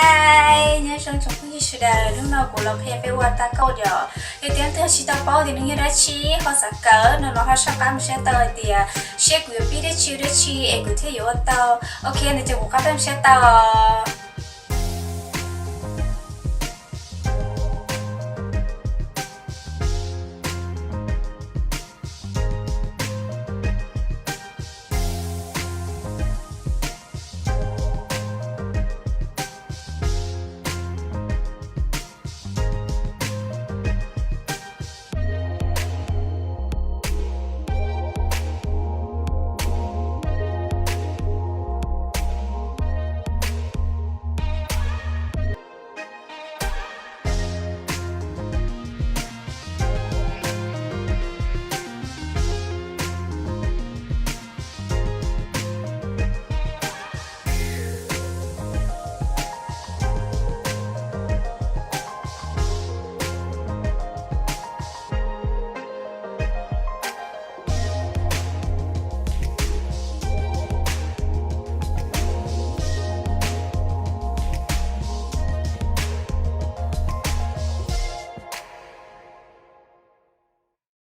Hi, nyob zoo tsoom phooj ywg sawv daws, hnub no kuv los qhia peb ua tacos yom. Yog tias leej twg tsis tau paub tias nws yog dab tsi, ho xav kawm no los ho soj qab mus saib tau hais tias seb kuv yuav pib dab tsi dab tsi es kuv thiaj yuav ua tau. Ok, ntawd ces kuv qab peb mus saib tau.